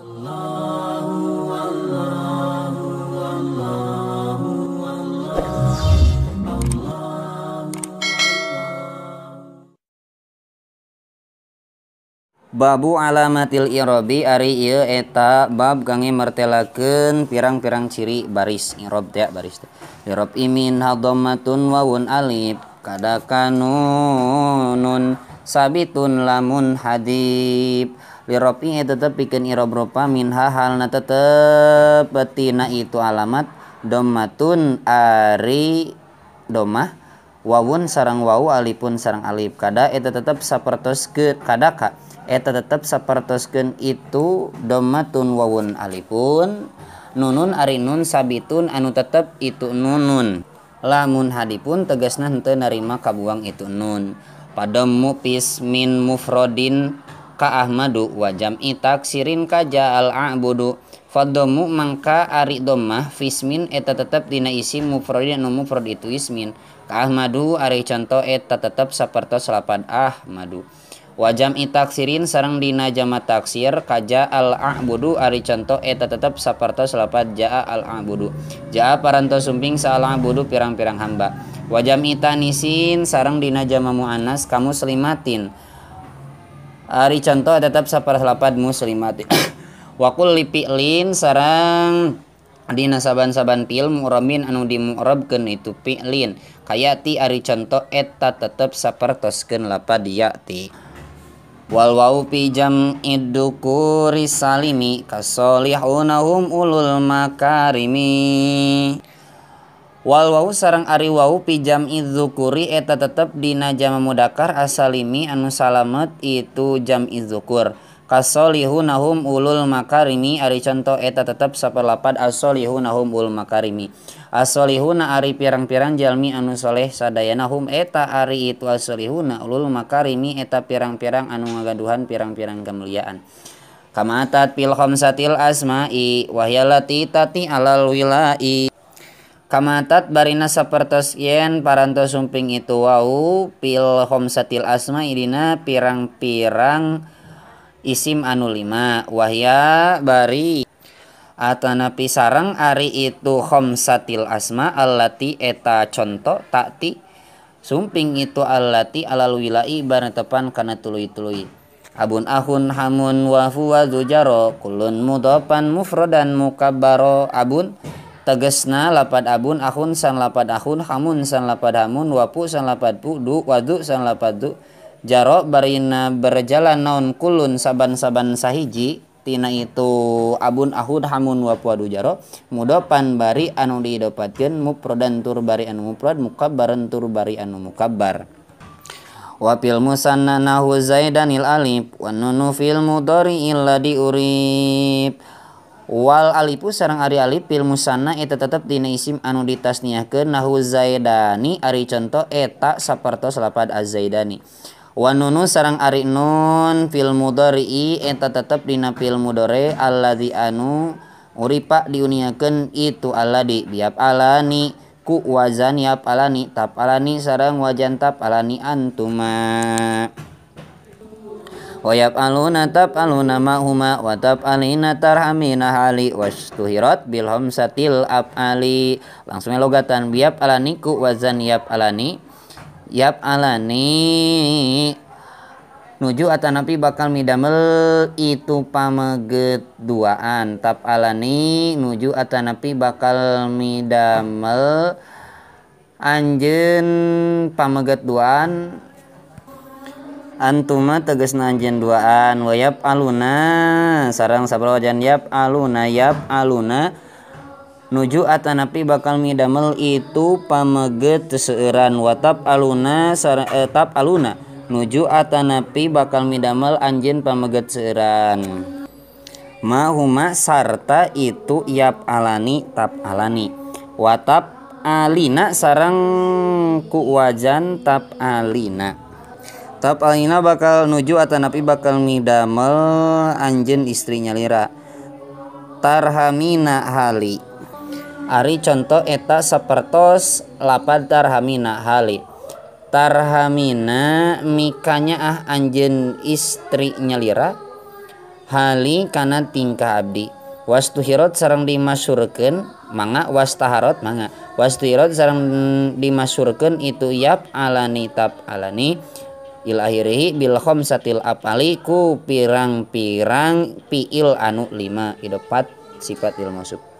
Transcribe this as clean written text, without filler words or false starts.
Babu alamatil i'robi ari ieu eta bab kangge martelakeun pirang-pirang ciri baris i'rob teh baris teh. I'rob imin hadammatun wawun alif kadakanunun sabitun lamun hadib. Lirobi tetep pikeun i'rob ropa minha halna tetep tina itu alamat dhammatun ari domah wawun sareng wawu alifun sareng alif kada eta tetep sapertoskeun kadaka eta tetep sapertoskeun itu dhammatun wawun alifun nunun ari nun sabitun anu tetep itu nunun lamun hadipun tegasna henteu narima kabuang itu nun padammu pismin mufrodin ka ahmadu wa jam'i taksirin ka ja'al a'budu fadhammu mangka ari dhammah fismin eta tetep dina isim mufrodin anu mufrad itu ismin ka ahmadu ari conto eta tetep sapertos lapad ahmadu wa jam'i taksirin sareng dina jama taksir ka ja'al a'budu ari conto eta tetep sapertos lapad ja'a al a'budu ja'a parantos sumping sa al a'budu pirang-pirang hamba wa jam'i tanisin sareng dina jama muannas ka muslimatin ari conto tetep sapertos lapad muslimatin wa kulli fi'lin sareng dina saban-saban fi'il mu'rabin anu dimu'rabkeun itu fi'lin kayati ari conto eta tetep sapertoskeun lapad yati wal wawu fi jam'id dzukuri salimi kasolihunahum ulul makarimi wal wawu sareng ari wawu fi jam'id dzukuri eta tetep dina jama mudakar asalimi anu salamet itu jam'i dzukur kasolihunahum ulul makarimi ari conto eta tetep saperlapad asolihunahum ulul makarimi asolihuna ari pirang-pirang jalmi anu soleh sadayanahum eta ari itu asolihuna ulul makarimi eta pirang-pirang anu ngagaduhan pirang-pirang kemuliaan kamatat fil khamsatil asma'i wahyalati tati alal wilai kamatat barina sapertos yen parantos sumping itu wau fil khamsatil asma'i dina pirang-pirang isim anu lima wahya bari atanapi sareng ari itu khamsatil asma allati eta conto takti sumping itu allati alal wilai bareng tepan kana tuluy-tuluy abun ahun hamun wa huwa dzujaro kulun mudhafan mufradan mukabbaro abun tegesna lapad abun ahun san lapad ahun hamun san lapad hamun wapu san lapad pu du wadu san lapad du jaro barina berjalan naon kulun saban-saban sahiji tina itu abun ahud hamun wapu jaro mudopan bari anu diidopatkeun mufrodan tur bari anu mufrad mukabbaran tur bari anu mukabbar wa fil musanna nahu zaidanil alif wa nunu fil mudhari illa diurib wal alifu sareng ari alif fil musanna eta tetep dina isim anu ditasniahkeun nahu zaidani ari conto eta sapertos lapad azzaidani wa nunu sareng ari nun fil mudhari'i eta tetep dina fil mudhari alladzi anu uripa diuniakeun itu alladzi biap alani ku wazan yap alani tap alani sareng wajan tap alani antuma wa yap aluna tap aluna ma huma wa tap alina tarhamina hali wastuhirat bil hamsatil af'ali langsung logatan biap alani ku wazan yap alani yap alani nuju atanapi bakal midamel itu pameget duaan tap alani nuju atanapi bakal midamel anjeun pameget duaan antuma tegesna anjeun duaan wa yap aluna sareng sabarawajan yap aluna nuju atanapi bakal midamel itu pameget seueuran watap aluna sareng tap aluna nuju atanapi bakal midamel anjeun pameget seueuran ma huma sarta itu yap alani tap alani watap alina sareng ku wajan tap alina tap alina bakal nuju atanapi bakal midamel anjeun istri nyalira tarhamina hali ari conto eta sapertos lapad tarhamina hali tarhamina mikanya ah anjeun istri nyalira Hali kana tingkah abdi wastuhirot sareng dimasyhurkeun mangga wastaharot mangga wastuhirot sareng dimasyhurkeun itu yap alani tap alani il akhirihi bil khamsatil afali ku pirang-pirang fiil anu 5 idopat sifat il mausuf.